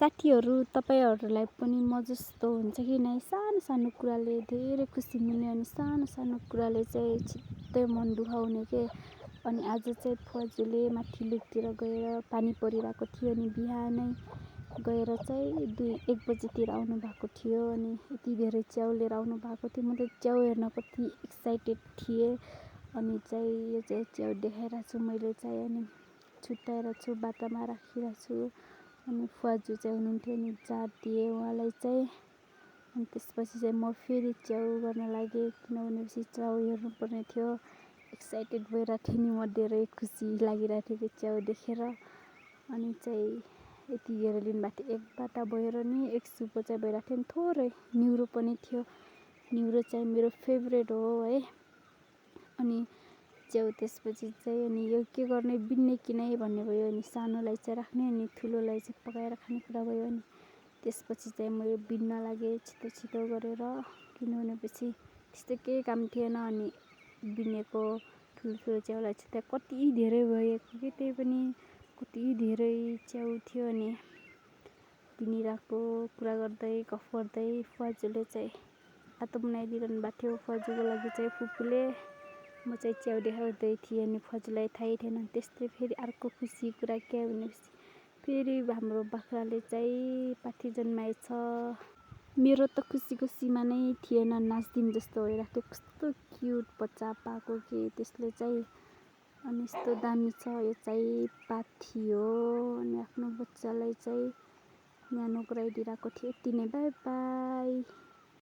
साथीहरू तपाईहरूलाई पनि म जस्तो हुन्छ कि नै सानो सानो कुराले धेरै खुसी मिल्ने अनि सानो सानो कुराले चाहिँ छिट्टै मन दुखाउने के। अनि आज चाहिँ फुवाजूले माथिल्लोतिर गएर पानी परिरहेको थियो अनि बिहानै गएर चाहिँ 1 बजीतिर आउनु भएको थियो अनि यति धेरै च्याउ लिएर आउनु भएको थियो। म त च्याउ हेर्न कति एक्साइटेड थिएँ अनि चाहिँ यो चाहिँ च्याउ देखाइरहेको छु मैले चाहिँ अनि छुट्याएर छु बाटामा राखिरहेको छु अनि फुवाजू चाहिँ हुनुहुन्थ्यो अनि चाट दिएँ उहाँलाई चाहिँ। अनि त्यसपछि चाहिँ म फेरि च्याउ गर्न लागेँ किनभने पछि च्याउ हेर्नुपर्ने थियो। एक्साइटेड भइरहेको थिएँ नि म धेरै खुसी लागिरहेको थियो त्यो च्याउ देखेर। अनि चाहिँ यति धेरै लिनुभएको थियो 1 बाटा भएर नि 1 सुपो चाहिँ भइरहेको थियो नि थोरै निहुरो पनि थियो। निहुरो चाहिँ मेरो फेभरेट हो है। अनि च्याउ त्यसपछि चाहिँ अनि यो के गर्ने बिन्ने कि नै भन्ने भयो अनि सानोलाई चाहिँ राख्ने अनि ठुलोलाई चाहिँ पकाएर खाने कुरा भयो अनि त्यसपछि चाहिँ म यो बिन्न लागेँ छिटो छिटो गरेर किनभने पछि त्यस्तो केही काम थिएन अनि बिनेको ठुलो च्याउलाई चाहिँ त्यहाँ कति धेरै भएको कि त्यही पनि कति धेरै च्याउ थियो अनि बिनिरहेको कुरा गर्दै गफ गर्दै फुवाजूले चाहिँ आतो बनाइदिइरहनु भएको थियो फुवाजूको लागि चाहिँ फुपूले। म चाहिँ च्याउ देखाउँदै थिएँ अनि फुवाजूलाई थाहै थिएन। त्यस्तै फेरि अर्को खुसी कुरा के भनेपछि फेरि हाम्रो बाख्राले चाहिँ पाठी जन्माएछ। मेरो त खुसीको सीमा नै थिएन नाच्दिउँ जस्तो भइरहेको थियो कस्तो क्युट बच्चा पाएको कि त्यसले चाहिँ अनि यस्तो दामी छ यो चाहिँ पाठी हो अनि आफ्नो बच्चालाई चाहिँ न्यानो गराइदिइरहेको थियो। यति नै बाई बाई।